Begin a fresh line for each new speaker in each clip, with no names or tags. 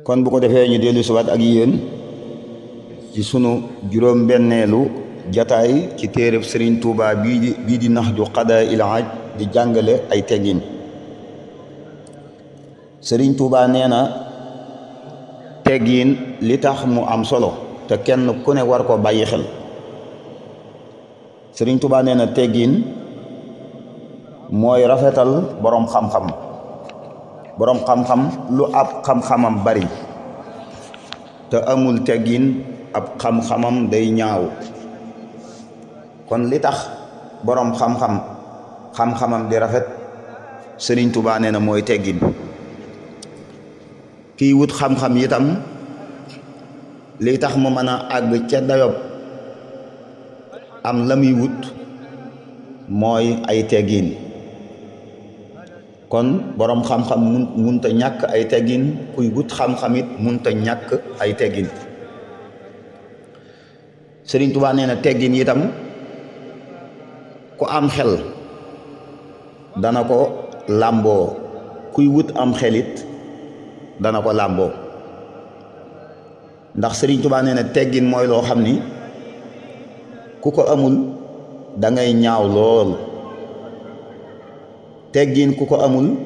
kon bu ko defee ñu dellu siwaat ak yéen ci sunu juróom-benneelu jataay ci téereb Sëriñ Tuubaa bii di Nahju Qadaa'il Haaj di jàngale ay teggin. Sëriñ Tuubaa nee na teggin li tax mu am solo te kenn ku ne war ko bàyyi xel. Sëriñ Tuubaa nee na teggin mooy rafetal boroom xam-xam. boroom xam-xam lu ab xam-xamam bari te amul teggin ab xam-xamam day ñaaw. kon li tax boroom xam-xamam di rafet Sëriñ Tuubaa nee na mooy teggin. kiy wut xam-xam itam li tax mu mën a àgg ca dayob am la muy wut mooy ay teggin. kon boroom xam-xam munta ñàkk ay teggin, kuy wut xam-xam it munta ñàkk ay teggin. Sëriñ Tuubaa nee na teggin itam ku am xel dana ko làmboo, kuy wut am xelit dana ko làmboo. ndax Sëriñ Tuubaa nee na teggin mooy loo xam ni ku ko amul da ngay ñaaw lool. teggin ku ko amul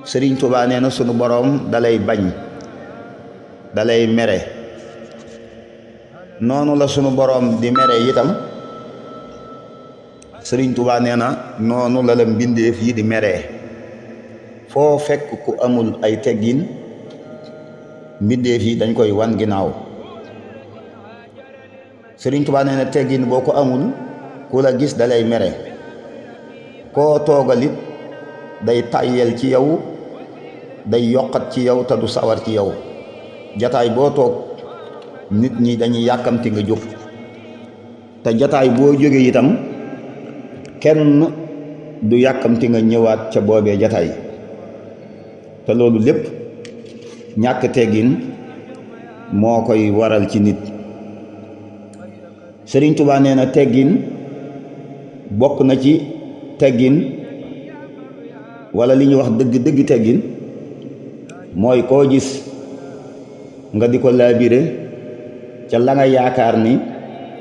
Sëriñ Tuubaa nee na sunu boroom dalay bañ, dalay mere. noonu la sunu boroom di mere itam Sëriñ Tuubaa nee na noonu la la mbindeef yi di meree. foo fekk ku amul ay teggin mbindeef yi dañ koy wan ginnaaw. Sëriñ Tuubaa nee na teggin boo ko amul ku la gis dalay mere. koo toogalit day tàyyel ci yow, day yokkat ci yow te du sawar ci yow. jataay boo toog nit ñi dañuy yàkkamti nga jóg, te jataay boo jógee itam kenn du yàkkamti nga ñëwaat ca boobee jataay. te loolu lépp ñàkk teggin moo koy waral ci nit. Sëriñ Tuubaa nee na teggin bokk na ci teggin wala li ñuy wax dëgg teggin mooy koo gis nga di ko laabire ca la nga yaakaar ni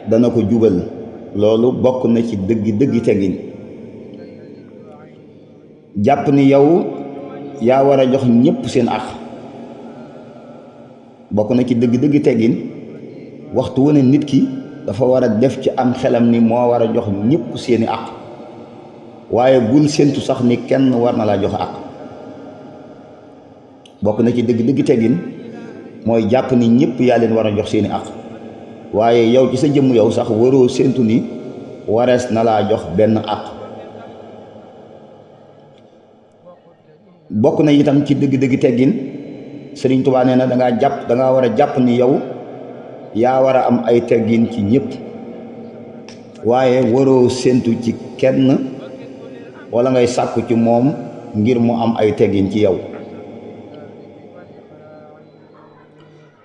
dana ko jubal. loolu bokk na ci dëgg teggin. jàpp ni yow yaa war a jox ñépp seen àq bokk na ci dëgg teggin. waxtu wu ne nit ki dafa war a def ci am xelam ni moo war a jox ñépp seeni àq, waaye bul séentu sax ni kenn war na laa jox àq. bokk na ci dëgg teggin mooy jàpp ni ñépp yaa leen war a jox seeni àq, waaye yow ci sa jëmm yow sax waroo séentu ni warees na laa jox benn àq. bokk na itam ci dëgg teggin Sëriñ Tuubaa nee na dangaa war a jàpp ni yow yaa war a am ay teggin ci ñépp, waaye waroo séentu ci kenn wala ngay sàkku ci moom ngir mu am ay teggin ci yow.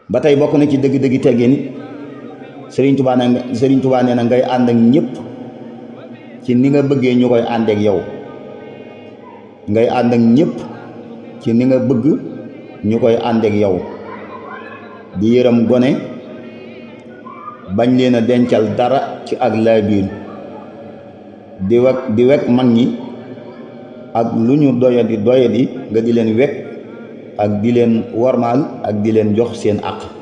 ba tey bokk na ci dëgg teggin Sëriñ Tuubaa nee na ngay ànd ak ñépp ci ni nga bëggee ñu koy àndeek yow. ngay ànd ak ñépp ci ni nga bëgg ñu koy àndeek yow. di yërëm gone, bañ leen a dencal dara ci ak laabiir. di wekk mag ñi ak lu ñu doyadi nga di leen wekk ak di leen wormaal ak di leen jox seen àq.